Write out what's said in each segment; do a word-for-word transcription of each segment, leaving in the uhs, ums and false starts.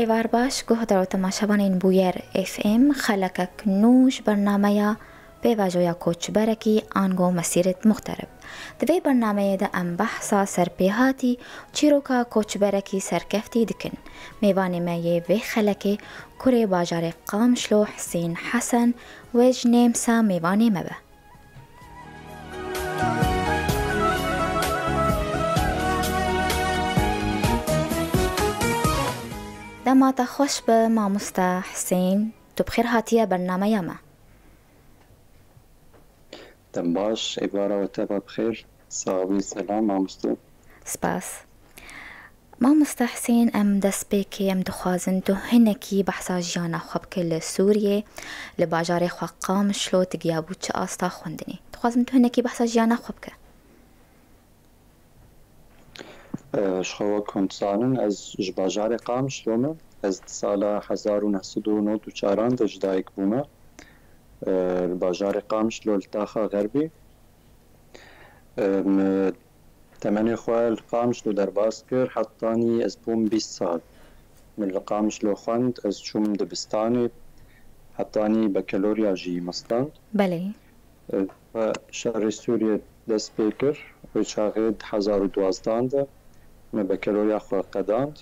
Êvar baş, guhdar û temaşevanên Bûyer F M, xelekek nû ji bernameya Pêvajoya Koçberekî ango Mesîret Muxterib. Di vê bernameyê de em behsa serpêhatî û çîroka koçberekî serkeftî dikin. Mêvanê me yê vê xelekê kurê bajarê Qamişlo Husên Hesen wê ji Nêmsa mêvanê me be. Dema te xweş be, mamoste Husên, tu bi xêr hatiye bernameya me. Dem baş, êvara we teva bi xêr. Saxbî, selam, mamoste. Spas. Mamoste Husên, em destpêkê em dixwazin tu hinekî behsa jiyana xwe bike li Sûriyê, li bajarê xwe Qamişlo tu giyabû çi asta xwendinê. Dixwazin tu hinekî behsa jiyana xwe bike. E, ji xwe wek hûn dizanin, ez ji bajarê Qamişlo me. Ez di sala hezar û neh sed û nod û çaran de ji dayik bûme. E, li bajarê Qamişlo li taxa Xerbî. E, min temenê xwe li Qamişlo derbas kir, hetanî ez bûm bîst sal. Min li Qamişlo xwend, ez çûm dibistanê, hetanî bekelorya jî me stand. Belê. E, xwe şerê Sûriyê dest pê kir, wê çaxê di hezar û duazdan de me bekelorya xwe qedand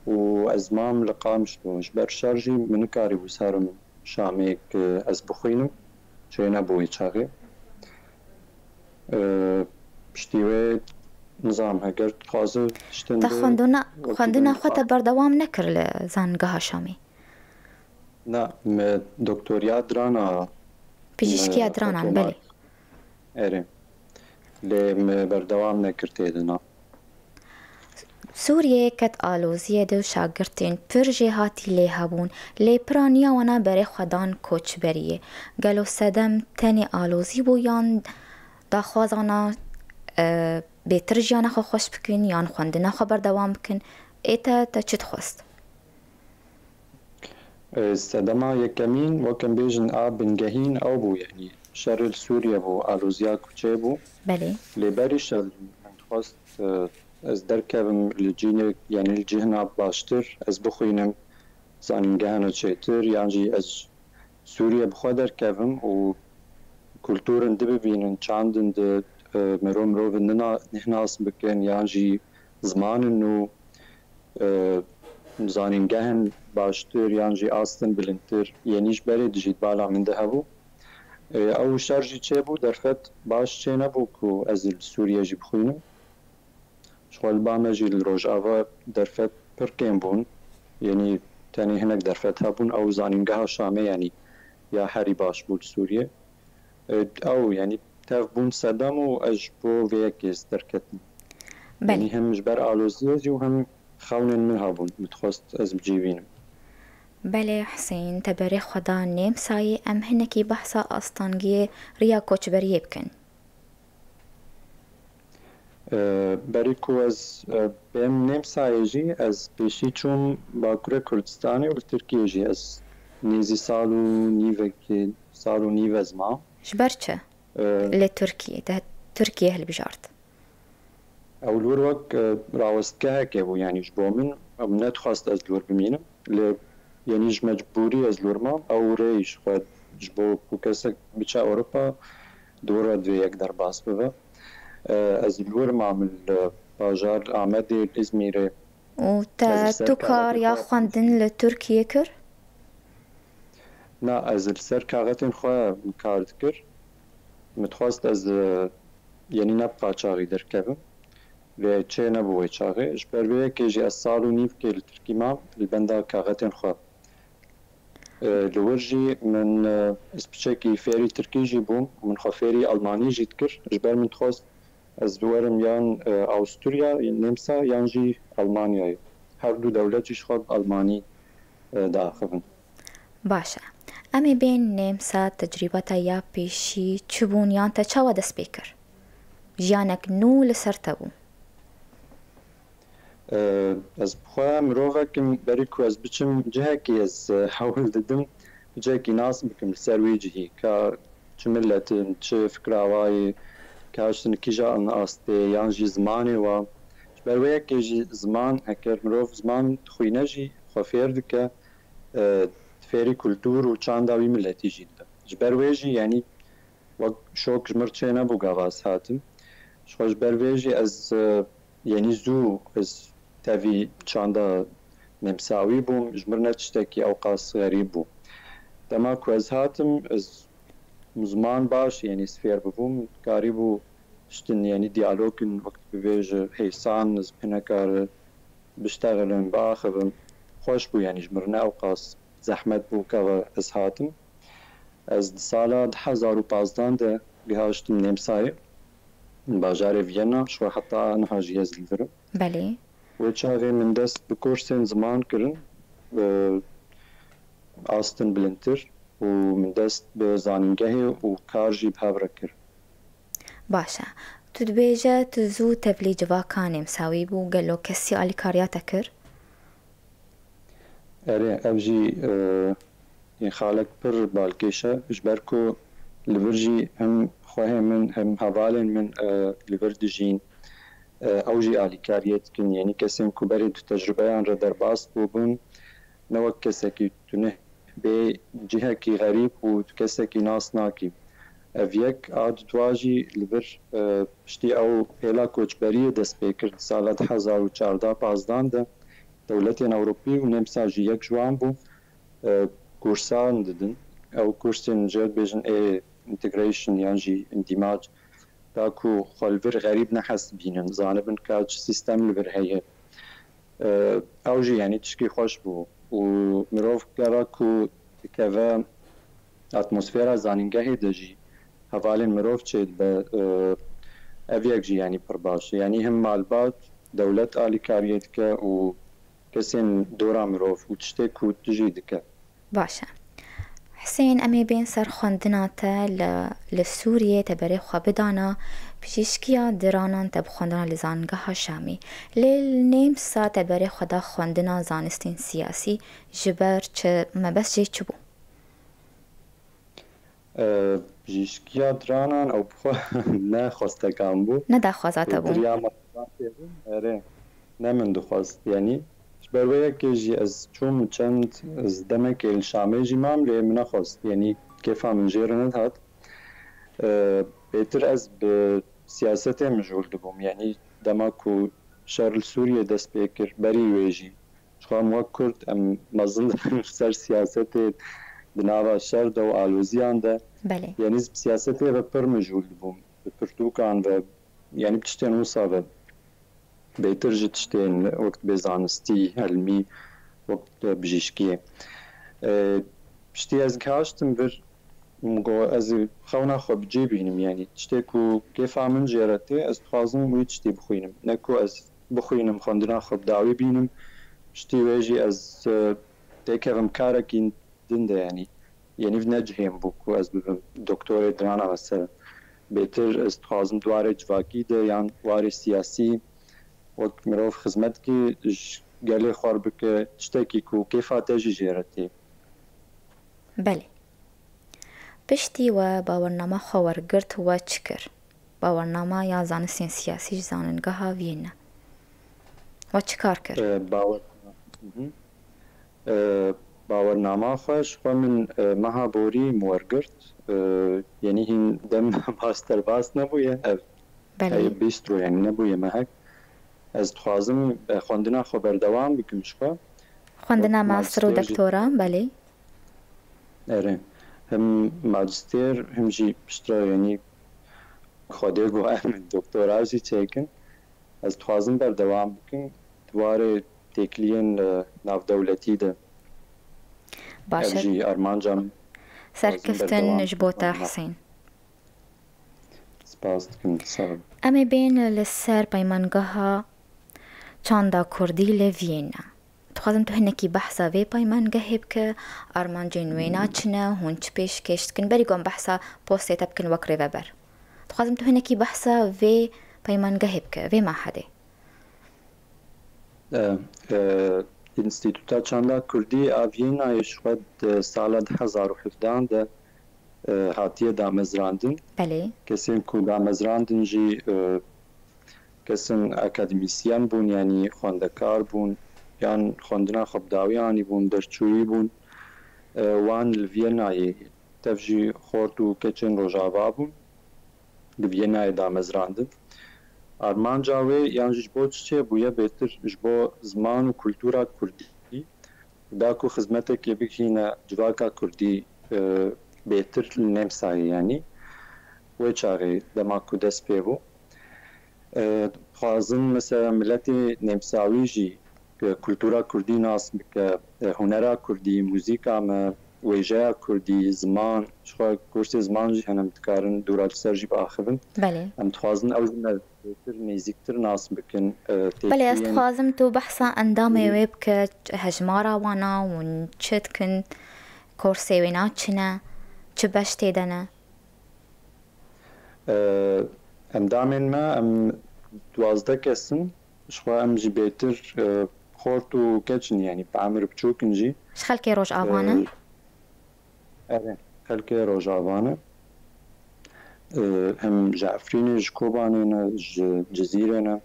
û ez mam li Qamişlo. Ji ber şer jî min nikarîbû herim Şamê ku ez bixwînim, çênebû wê çaxê. E, piştî wê nizam heger dixwaze tiştin Te bi xwendina, wekî xwendina xwe te berdewam nekir li Zangeha Şamê? Na, me doktoriya dirana, Pijîşkiya me diranan, xwe belê. Erê. Lê me berdewam nekir tê de, na. Sûriyê ket aloziyê de û şagirtên pir jêhatî lê hebûn, lê pira niya wana berê xwe dan koçberiyê. Gelo sedem tenê alozî bû yan daxwazana, e, bêtir jiyana xwe xweş bikin yan xwendina xwe berdewam bikin? Ê te, te çi dixwest? E, sedema yekemîn, wek em bêjin, a bingehîn ew bû, yanî şerê li Sûriye bû, aloziya ku çêbû. Belê. Lê berî şer min dixwest, e, ez derkevim li cînek, yanî li cihna baştir, ez bixwînim zanîngehana çêtir, yan jî ez Sûriye bi xwe derkevim û kulturin di bibînin, çandin di, e, mero mirovin nina-, nihnas bikin, yan jî zimanin nû, e, zanîngehên baştir yan jî astin bilindtir, yenî ji berê dijî di bala min de hebû. E, ew şer jî çêbû, derfet baş çênebû ku ez li Sûriye jî bixwînim. Ji xwe li ba me jî li Rojava derfet pir kêm bûn. Yenî tenê hinek derfet hebûn, ew zanîngeha Şamê, yanî ya herî baş bû li Sûriyê. E, ew, yanî tev bûn sedem û ez ji bo vê yekê ez derketim. Belê. Yanî hem ji ber aloziyê jî û hem xewnên min hebûn, min dixwest ez bi cî bînim. Belê Husên, te berê xwe da Nêmsayê, em hinekî behsa astangiyê riya koçberiyê bikin. E, berî ku ez, e, bêm Nêmsayê jî, ez pêşî çûm Bakurê Kurdistanê û li Tirkiyê jî ez nêzî sal û nîvekê, sal û nîv ez mam. Ji ber çi? E, Li Tirkiyê, te Tirkiye hilbijart? Ew li wir wek, e, rawestgehekê bû, yanî ji bo min, em nedixwest ez li wir bimînim. Lê, yanî ji mecbûrî ez li wir mam. Ew rê ji xwe ji bo ku kesek biçe Ewropa, di wir re divê yek derbas bibe. E, ez li wir mam li bajar Amedê, li Îzmîrê. Û te, Ez li ser tu kaxetê kariya xwe xwendin li Tirkiyê kir? Na, ez li ser kaxetên xwe kar dikir. Min dixwest ez, e, yenî ne bi qaçaxî derkevim. Lê çê nebû wê çaxê. Ji ber vê yekê jî ez sal û nîvkê li Tirkî mam, li benda kaxetên xwe. E, li wir jî min, e, ez piçekî fêrî Tirkî jî bûm. Min xwe fêrî Almanî jî dikir. Ji ber min dixwest ez werim yan, e, Awusturya, Nêmsa, yan jî Almanyayê. Her du dewlet jî ji xwe bi Almanî, e, diaxivin. Baş e. Em ê bên Nêmsa, tecrîbata ya pêşî çi bûn yan te çawa dest pê kir? Jiyanek nû li ser te bû. E, ez bi xwe mirovek im, berî ku ez biçim cihekî, ez, e, hewl didim cihekî nas bikim li ser wî cihî. Ka çi milet in, çi fikra wa ye, ka ji kîja astê, yan jî zimanê wa. Ber wê yekê jî ziman, heger mirov ziman dixwîne jî xwe fêr dike, e, fêrî kultûr û çanda wî miletî jî dibe. Ji ber wê jî, yanî wek şok ji mir çênebû gava ez hatim. Ji xwe ji ber vê jî ez, e, yanî zû ez tevî çanda nemsawî bûm. Ji mir ne tiştekî ewqas xerîb bû. Dema ku ez hatim, ez ziman baş, yanî ez fêr bibûm, karîbû tiştin, yanî diyalogin, wek bibêje hêsan, ez hinekar biştexilin, biaxivin. Xweş bû, yanî ji mir ne ewqas zehmet bû kava ez hatim. Ez di sala du hezar û pazdan de gihaştim Nemsayê, bajarê Viyena, ji xwe heta niha jî ez li vir im. Belê. Wê çaxê min dest bi kursên ziman kirin, bi astin bilindtir û min dest bi zanîngehê û kar jî bi hev re kir. Baş e. Tu dibêje tu zû tevlî civaka nemsawî bû, gelo kesî alîkariya te kir? Erê, ev jî, e, yê xalek pir balkêş e, ji ber ku li vir jî hem xwehê min hem hevalên min, e, li vir dijîn. E, ew jî alîkariyê dikin, yanî kesên ku berê di tecrûbeyan re derbas bûbûn, ne wek kesekî tu ne bê cihekî xerîb û tu kesekî nas nakî. Ev yek a dudwa jî li vir, e, piştî ew hêla koçberiyê dest pê kir di sala du hezar û çardeh pazdan de dewletên Ewropî û Nemsa jî yek ji wan bû, e, kursan didin. Ew kursên jê dibêjin ê integration yan jî îndîmac, da ku xwe li vir xerîb nehesibînin, zanibin ka çi sîstem li vir heye. E, ew jî, yanî, tişkî xweş bû û mirov gava ku dikeve atmosfera zanîngehê de jî hevalên mirov çêdibe, e, ev yek jî, yanî, pir baş e. Yanî hem malbat, dewlet alîkariyê dike û kesên dora mirov û tiştê ku tu jî dike. Baş e. Husên, em ê bên ser xwendina te li, li Sûriyê te berê xwe bidana pijîşkiya diranan te bi xwendina li Zangeha Şamî. Lê li Nêmsa te berê xwe da xwendina zanistên siyasî, ji ber çi, mebest jê çi bû? E, pijîşkiya diranan ew bi xwe ne xwestekan bû. Ne daxwaza te bû. Pêtir ya malbatan têbûn, erê, ne min dixwest. Yanî, ji ber wê yekê jî ez çûm çend, ez demekê li Şamê jî mam, lê min nexwest. Yanî, kêfa min jê re nedihat. E, pêtir ez bi siyasetê mijûl dibûm. Yanî, dema ku şer li Sûriyê dest pê kir, berî wê jî. Ji xwe em wek Kurd, em mezin dibin ser siyasetê di nava şer de û aloziyan de. Belê. Yanî ez bi siyasetê ve pir mijûl dibûm. Bi pirtûkan ve, yanî bi tiştên wisa ve. Bêtir ji tiştên wek dibê zanistî, elmî, wek bijîşkiyê. E, piştî ez gihaştim vir, min got, ez ê xewna xwe bi cî bînim, yanî tiştê ku kêfa min jê re tê, ez dixwazim wî tiştî bixwînim. Ne ku ez bixwînim, xwendina xwe bi dawî bînim. Piştî wê jî ez, e, têkevim karekî din de, yanî, yanî ne cihê min bû ku ez bibim doktorê dirana, mesela. Bêtir ez dixwazim di warê civakî de yan warê siyasî, wek mirov xizmet ki ji gelê xwe re bike, tiştekî ku kêfa te jî jê re tê. Belê. Piştî we bawernama xwe wergirt, we çi kir? Bawernama ya zanistên siyasî ji Zanîngeha Viyêne. We çi kar kir? E, bawer-, Hı hı. E, bawernama xwe ji xwe min, e, meha borî min wergirt. E, yanî hîn dem baş derbas nebûye. Ev Belê. Heye bîst roj, yanî nebûye mehek. Ez dixwazim, e, xwendina xwe berdewam bikim ji xwe. Xwendina Wek master û master jî. Doktora, belê. Erê. Hem majistêr, hem jî piştre, yanî Xwedê got em doktora jî çêkin. Ez dixwazim berdewam bikim di warê têkiliyên, e, navdewletî de. Baş e. Ev jî armanca min. Serkeftin ji bo te, Husên. Spas dikim, sağ ol. Em ê bên li ser peymangeha çanda kurdî li Viyêne. Dixwazim tu hinekî behsa vê peymangehê bike, armancên wêna çi ne, hûn çi pêşkêş dikin? Berî ku em behsa postê te bikin wek rêveber. Dixwazim tu hinekî behsa vê peymangehê bike, vê mahedê. E, e, Înstîtuta Çanda Kurdî a Viyênayê ji xwe di sala du hezar û hevdehan de, e, hatiye damezrandin. Belê. Kesên ku damezrandin jî, e, kesin akademîsyen bûn, yanî xwendekar bûn, yan xwendina xwe bi dawî anîbûn, derçûyî bûn. E, wan li Vîyenayê tev jî xort û keçên Rojava bûn, li Vîyenayê damezrandin. Armanca wê yan jî ji bo çi çêbûye bêtir ji bo ziman û kultura kurdî da ku xizmetekê bigihîne civaka kurdî, e, bêtir li Nemsayê, yanî wê çaxê dema ku dest pê bû. E, dixwazin mesela miletê Nemsawî jî, e, kultura kurdî nas bike, e, hunera kurdî, muzîka me, wêjeya kurdî, ziman, jixwe kursê ziman jî hene, em dikarin dûra li ser jî biaxivin. Belê. Em dixwazin ew jî me zêdetir, nêzîktir nas bikin, e, Belê, ez têkiliyên dixwazim tu behsa endamê wê bike, hejmara wana, hûn çi dikin, korsê wêna çi ne, çi beş tê de ne? E, endamên me, em duwazdeh kes in. Jixwe em jî bêtir, e, xort û keç in, yanî bi emir biçûk in jî. Ji xelkê Rojava ne? E, erê, xelkê Rojava ne. E, hem ji Efrînê, ji Kobanê ne, ji Cizîrê ne.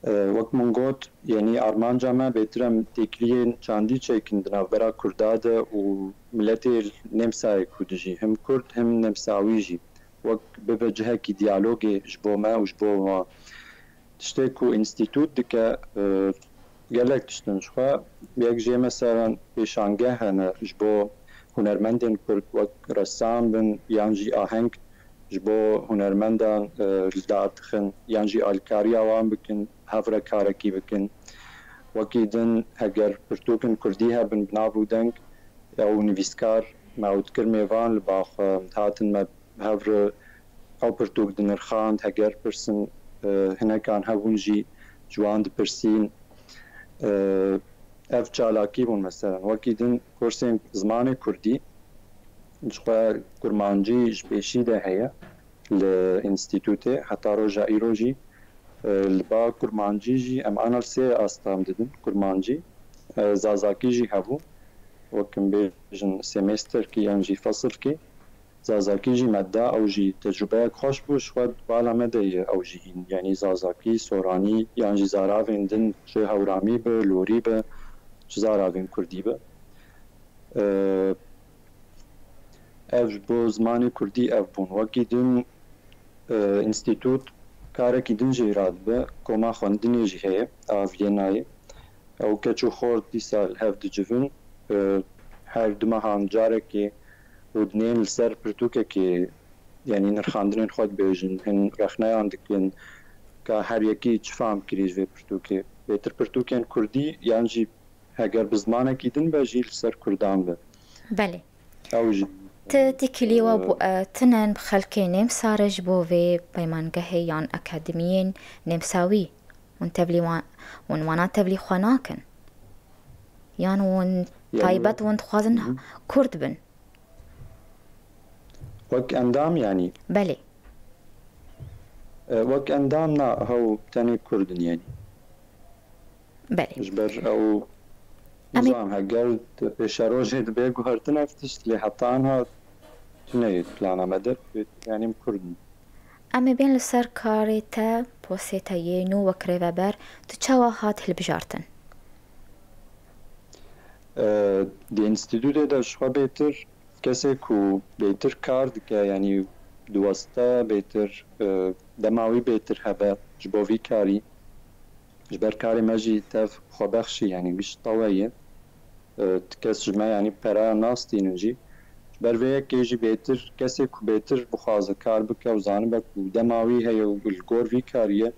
E, wek min got, yanî armanca me bêtir em têkiliyên çandî çêkin di navbera Kurda de û miletê Nemsayê ku dijî, him Kurd him Nemsawî jî, wek bibe cihekî diyalogê ji bo me û ji bo wan. Tiştê ku înstîtût dike, e, gelek tiştin jixwe, yek jê mesela pêşangeh hene ji bo hunermendên Kurd, wek ressam bin yan jî aheng ji bo hunermendan, e, li dar dixin yan jî alîkariya wan bikin, hev re karekî bikin. Wekî din heger pirtûkin kurdî hebin bi nav û deng, ew nivîskar me ew dikir mêvan li ba xwe, em dihatin me bi hev re ew pirtûk dinirxand, heger pirsin, e, hinekan hebûn jî ji wan dipirsîn. E, ev çalakî bûn, meselen, wekî din kursên zimanê kurdî, jixwe kurmancî ji pêşî de heye li înstîtûtê, heta roja îro jî, e, li ba kurmancî jî em ana li sê asta em didin, kurmancî, e, zazakî jî hebû, wek em bêjin semêsterkî yan jî fesilkî. Zazakî jî me da, ew jî tecrubeyek xweş bû, ji xwe bala me de ye ew jî hîn. Yanî zazakî, soranî yan jî zaravên din, çi hewramî be, lorî be, çi zaravên kurdî be. Ev ji bo zimanê kurdî ev bûn. Wekî din, e, înstîtût karekî din jê radibe, koma xwendinê jî heye, a Vîyenayê. Ew keç û xort dîsa li hev dicivin, e, her du mehan carekê rûdinên li ser pirtûkekê, yanî nirxandinên xwe dibêjin, hin rexneyan dikin, ka her yekî çi fam kirî ji vê pirtûkê. Bêtir pirtûkên kurdî yan jî heger bi zimanekî din be jî li ser kurdan be. Belê. Ew jî, Ti têkilî we bû, e, tinin bi xelkê Nêmsarê ji bo vê peymangehê yan akademiyên Nêmsawî. Hûn tevlî wan, hûn wana tevlî xwe nakin. Yan hûn Yanî taybet hûn dixwazin Hı hı. kurd bin. Wek endam yanî? Belê. E, wek endam na, hew tenê kurd in yanî. Belê. Ji ber ew Em ê nizanim, heger pêşerojê dibe guhertin ev tişt, lê heta niha tune yê plana me de, yanî em kurd in. Em ê bên li ser karê te, postê te yê nû wek rêveber, tu çawa hat hilbijartin? E, di înstîtûtê de ji xwe bêtir kesê ku bêtir kar dike, yanî diweste bêtir, e, dema wî bêtir hebe ji bo vî karî. Ji ber karê me jî tev xwebexşî, yanî gişt tewe ye. E, ti kes ji me, yanî pera nastînin jî. Ji ber vê yekê jî bêtir, kesê ku bêtir bixwaze kar bike û zanibe ku dema wî heye û li gor vî karî ye,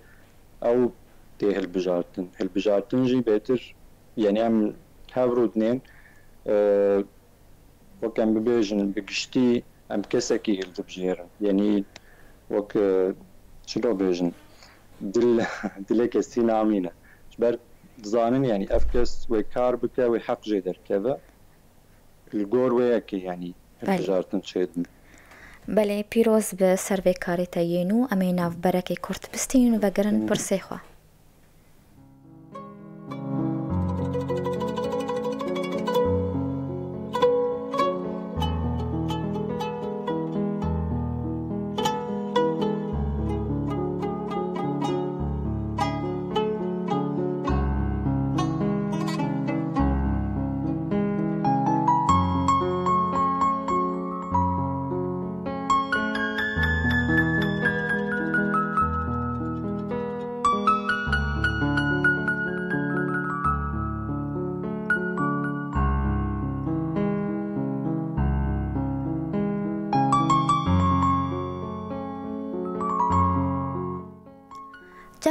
ew tê hilbijartin. Hilbijartin jî bêtir, yanî em hev rûdinên, e, wek em bibêjin, bi giştî em kesekî hildibijêrin. Yanî wek, e, çilo bêjin, dil, dilê kesî namîne. Ji ber dizanin, yanî ev kes wê kar bike, wê heq jê derkeve. Li gor wê yekê, yanî Belê. hilbijartin çêdin. Belê, pîroz bi ser vê karê te yên û em ê navberekê kurt bistînin û vegerin Hı. pirsê xwe.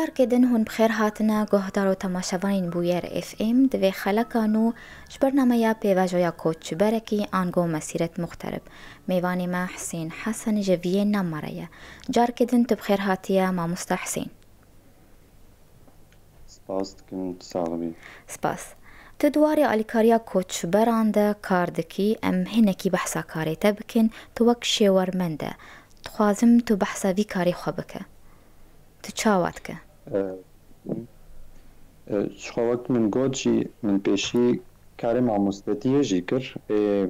Carkê din hûn bi xêr hatine guhdar û temaşevanên Bûyer F M. Di vê xeleka nû ji bernameya pêvajoya koçberekî ango mesîret muxterib. Mêvanê me Husên Hesen ji Viyêna me re ye. Carkê din tu bi xêr hatiye mamosta Husên. Spas dikim, tu sax bî. Spas. Tu di warê alîkariya koçberan de kar dikî, em hinekî behsa karê te bikin, tu wek şêwermend e. Dixwazim tu behsa vî karê xwe bike. Tu çawa dike? E, e, ji xwe wek min got jî, min pêşî karê mamostetiyê jî kir. Ê,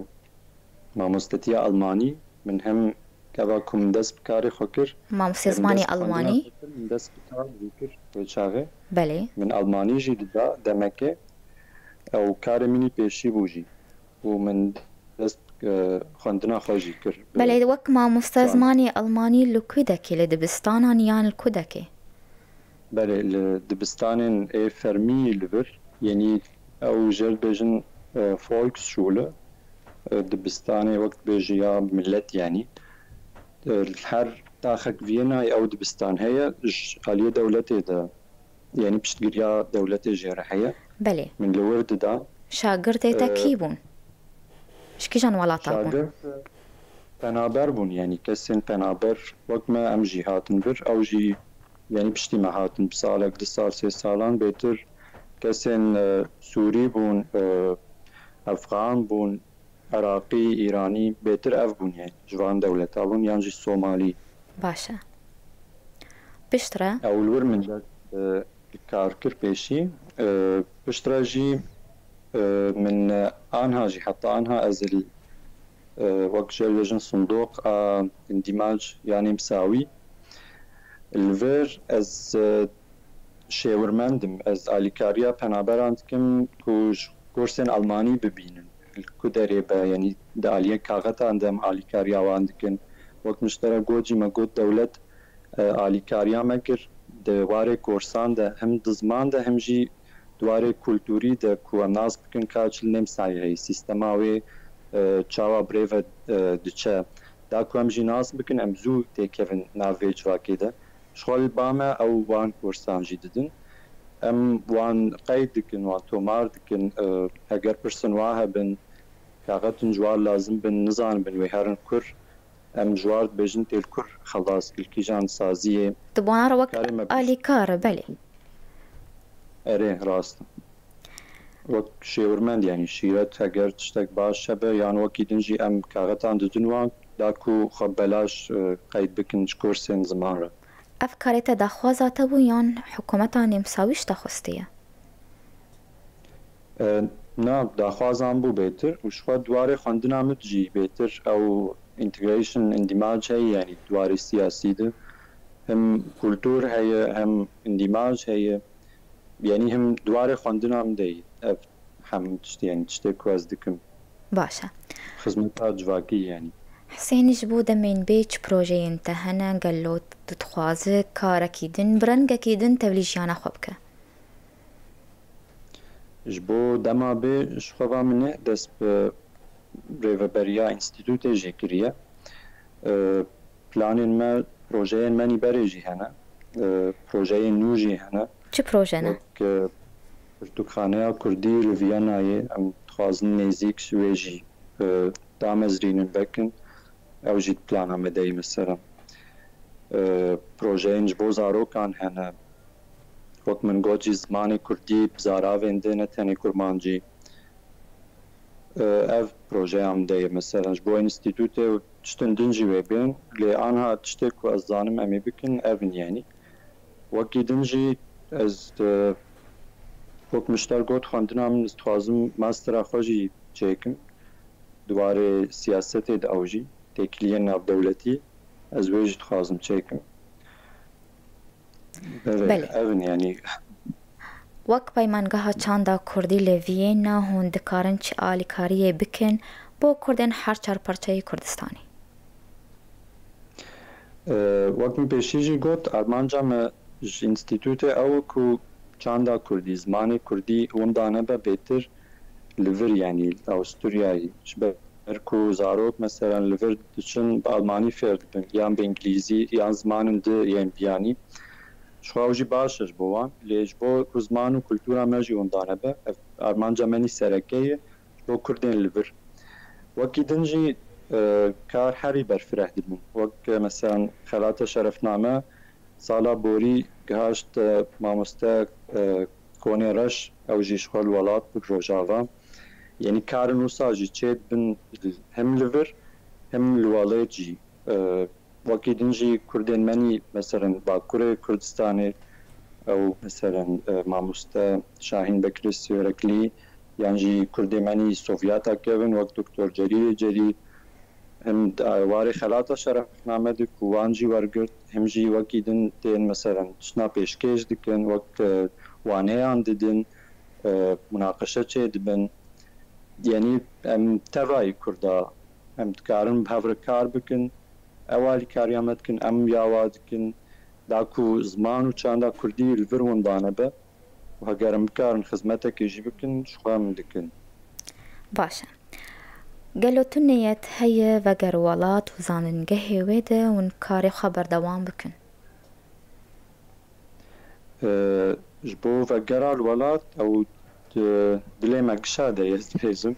mamostetiya Almanî, min hem gava ku min dest bi karê xwe kir, Mamostê min zimanê dest bi xwendina Almanî? Xwe kir, min dest bi kar jî kir wê çaxê. Belê. Min Almanî jî dida demekê. Ew karê min î pêşî bû jî. Û min dest, e, xwendina xwe jî kir. Belê, wek mamoste zimanê Almanî li ku dekê, li dibistanan yan li ku dekê? Belê, li dibistanên ê fermî li vir, yenî ew jê re dibêjin, e, Volksschule, e, dibistanê wek dibêjî ya millet yenî. E, li her taxek Viyênayê ew dibistan heye, ji aliyê dewletê de, yenî piştgiriya dewletê jê re heye. Belê. Min li wir dida. Şagirtê te, e, kî bûn? Ji kîjan welata bûn? Şagirt, e, penaber bûn, yenî kesên penaber wek me em jî hatin vir, ew jî yenî piştî me hatin bi salek, du sal, sê salan bêtir kesên, e, Sûrî bûn, e, Efxan bûn, Iraqî, Îranî, bêtir ev bûn, yenî ji van dewleta bûn, yan jî Somalî. Baş e. Piştre? Ew li wir min dest, e, kar kir pêşî. E, piştre jî, e, min, e, anha jî, heta anha ez li, e, wek jê re dibêjin sindoq a îndîmac ya nêmsawî. Li vir ez, e, şêwirmend im. Ez alîkariya penaberan dikim ku ji kursên Almanî bibînin. Li ku derê be, yenî di aliyê kaxetan de em alîkariya wan dikin. Wek min ji te re got jî, me got dewlet, e, alîkariya me kir di warê kursan de, hem di ziman de, hem jî di warê kulturî de ku em nas bikin ka çi li nêmsayê heye, sîstema wê, e, çawa bi rê ve, e, diçe. Da ku em jî nas bikin, em zû têkevin nav vê civakê de. Ji xwe li ba me ew wan kursan jî didin. Em wan qeyd dikin, wan tomar dikin. E, heger pirsên wa hebin, kaxetên ji wan lazim bin, nizanibin wê herin kur, em ji wan dibêjin tê li kur xelas kir, kîjan saziyê. Tu bi wan re wek alîkar e, belê. Erê, rast e. Wek şêwirmend, yanî şîret, heger tiştek baş hebe, yan wekî din jî em kaxetan didin wan, da ku xwe belaş, e, qeyd bikin ji kursên ziman re. Ev karê te daxwaza te bû yan hikûmeta nêmsawî ji te xwestiye? E, na, daxwaza min bû bêtir û ji xwe di warê xwendina min jî bêtir ew integration, îndîmac heye, yanî di warê siyasî de hem kultur heye, hem îndîmac heye. Yanî him di warê xwendina min de yî. Ev hemû tiştî, yanî tiştê ku ez dikim. Baş e. Xizmeta civakî, yanî. Husên, ji bo demên bê çi projeyên te hene? Gelo tu dixwazi karekî din, bi rengekî din tevlî jiyana xwe bike? Ji bo dema bê ji xwe va min ne dest bi rêveberiya înstîtûtê jî kiriye. E, planên me, projeyên me nî berê jî hene. E, projeyên nû jî hene. Çi proje ne? Wek, e, pirtûkxaneya kurdî li Viyanayê, em dixwazin nêzîk ji wê jî, e, damezrînin vekin. Ew jî di plana me de yî, mesela. E, projeyên ji bo zarokan hene. Wek min got jî, zimanê kurdî bi zaravên din, ne tenê kurmancî. E, ev projeya min de ye, mesela ji bo înstîtûtê û tiştên din jî wê bên, lê anha tiştê ku ez zanim em ê bikin, ev in, yanî. Wekî din jî ez, e, wek min ji te re got, xwendina min, ez dixwazim mastera xwe jî çêkim. Di warê siyasetê de ew jî, têkiliyên navdewletî, ez wê jî dixwazim çêkim. Belê, belê. Ev in, yanî. Wek Peymangeha Çanda Kurdî li Viyêna, hûn dikarin çi alîkariyê bikin bo Kurdên her çar parçeyê Kurdistanê? E, wek min pêşî jî got, armanca me ji înstîtûtê ew e ku çanda kurdî, zimanê kurdî winda nebe bêtir li vir, yanî li Awisturyayê. Ji ber ku zarok, meselen, li vir diçin bi almanî fêr dibin, yan bi îngilîzî, yan zimanên di yên biyanî. Ji xwe ew jî baş e ji bo wan, lê ji bo ku ziman û kultura me jî winda nebe, ev armanca me nî sereke ye ji bo Kurdên li vir. Wekî din jî, e, kar herî berfireh dibin. Wek, e, mesela xelata şerefname sala borî gihaşt, e, mamoste, e, Konê Reş, ew jî ji xwe li welat bû, Rojava. Yanî karin wisa jî çê dibin hem li vir hem li welêt jî. E, wekî din jî Kurdên me nî, meselen Bakurê Kurdistanê, ew meselen, e, mamoste Şahîn Bekirê Sêreklî, yan jî Kurdê me nî Sovyata kevin wek Doktor Celîlê Celîl, hem di warê xelata şerefname de ku wan jî wergirt, hem jî wekî din tên, meselen tiştna pêşkêş dikin, wek, e, waneyan didin, e, munaqeşe çê dibin. Yanî em tevayî Kurda, em dikarin bi hev re kar bikin, ew alîkariya me dikin, em ya wa dikin, da ku ziman û çanda Kurdî li vir winda nebe û heger em bikarin xizmetekê jî bikin, ji xwe em dikin. Baş e. Gelo tu niyet heye veger welat û zanîngehê wê de hûn karê xwe berdewam bikin? E, ji bo vegera li welat ew di dilê me gişa de ye, ez dibêjim.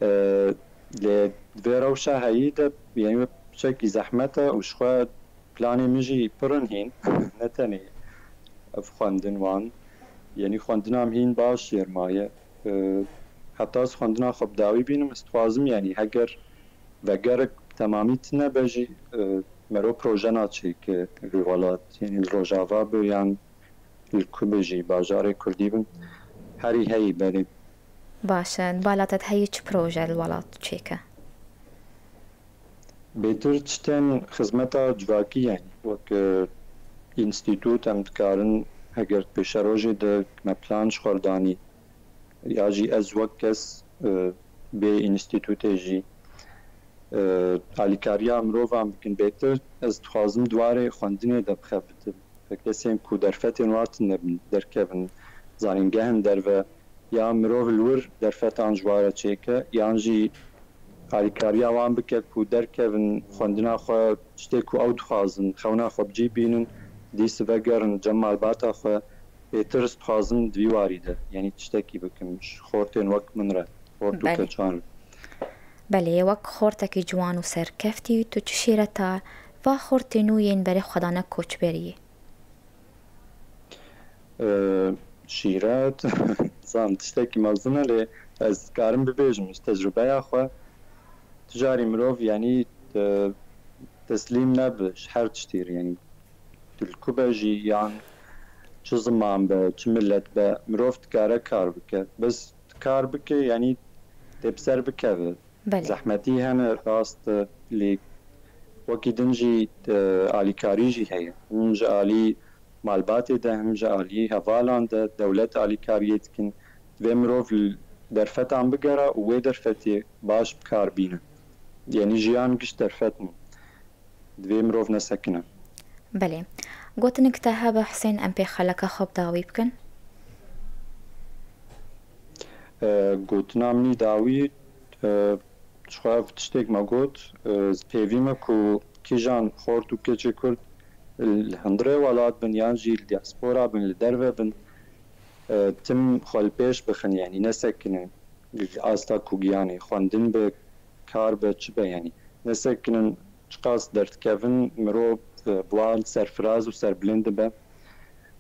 E, lê di vê rewşa heyî de, yanî, piçekî zehmet e û ji xwe planê min jî pir in hîn, ne tenê ev xwendin wan. Yanî xwendina min hîn baş jêr maye. E, heta ez xwendina xwe bi dawî bînim, ez dixwazim, yanî heger vegerek bi temamî tune be jî, e, mero proje naçêke li welat, yanî li Rojava be yan li ku be jî, bajarê Kurdî bin, herî heyî belê. Baş e, bala te heyî çi proje li welat çêke? Bêtir tiştên xizmeta civakî, yanî wek, e, înstîtût em dikarin, heger pêşerojê de me plan ji xwe danî, ya jî ez wek kes, e, bê înstîtûtê jî, e, alîkariya mirovan bikin bêtir. Ez dixwazim di warê xwendinê de bixebitim. Kesên ku derfetên wan tune bin, derkevin zanîngehên derve, ya mirov li wir derfetan ji wa re çêke, yan jî alîkariya wan bike ku derkevin xwendina xwe, tiştê ku ew dixwazin, xewna xwe bi cî bînin, dîs vegerin cem malbata xwe. Bêtir ez dixwazim di vî warî de, yanî tiştekî bikim ji xortên wek min re, xort û Belê. Keçan re. Belê, wek xortekî ciwan û serkeftî, tu çi şîreta va xortê nû yên berê xwe dane koçberiyê? E, şîret, zan tiştekî mezin e, lê ez dikarim bibêjim ji tecrûbeya xwe. Tu carî mirov, yanî, e, teslîm nebe ji her tiştî re, yanî tu li ku be jî, yan çi ziman be, çi milet be, mirov dikare kar bike. Bes kar bike, yanî tê bi ser bikeve. Belê. Zehmetî hene, rast e, lê wekî din jî, e, alîkarî jî heye. Him ji alî malbatê de, him ji alî hevalan de dewlet alîkariyê dikin. Divê mirov li derfetan bigere û wê derfetê baş bi kar bîne. Yanî jiyan giş derfet in. Divê mirov nesekine. Belê. Gotinik te hebe Husên, em pê xeleka xwe bi dawî bikin? E, gotina min î dawî, e, ji xwe ev tiştek me got, e, pêvî me ku kîjan xort û keçê Kurd li hundirê welat bin yan jî li diaspora bin, li derve bin, e, tim xwe li pêş bixin, yanî nesekinin. Asta ku giyanê xwendin be, kar be, çi be, yanî nesekinin, çiqas derdikevin, mirov, e, bi wan serfiraz û serbilind dibe.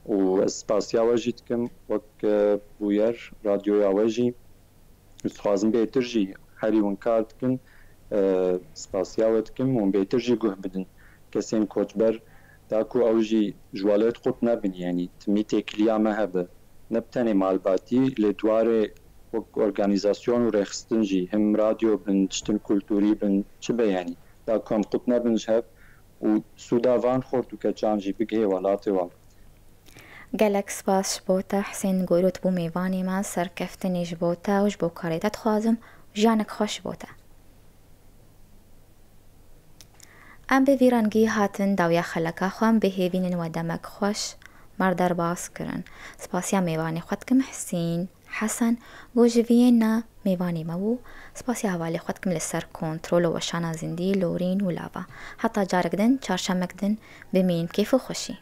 Û ez spasiya we jî dikim, wek, e, bûyer, radyoya we jî. Ez dixwazim bêtir jî herî hûn kar dikin, e, spasiya we dikim, hûn bêtir jî guh bidin kesên koçber, da ku ew jî ji welêt qut nebin, yanî timî têkiliya me hebe. Ne bi tenê malbatî, lê di warê wek organîzasyon û rêxistin jî, him radyo bin, tiştin kulturî bin, çi be, yanî da ku em qut nebin ji hev û sûda van xort û keçan jî bigihê welatê wan. Gelek spas ji bo te, Husên Goyrot bû mêvanê me, serkeftinê ji bo te û ji bo karê te dixwazim, jiyanek xweş ji bo te. Em bi vî rengî hatin dawiya xeleka xwe, em bihêvînin we demek xweş, me re derbas kirin. Spasiya mêvanê xwe dikim Husên Hesen, ku ji viyê ne mêvanê me bû. Spasiya hevalê xwe dikim li ser kontrol û weşana zindî, lorîn û lava. Heta carek din, çarşemek din, bimînin kêf û xweşî.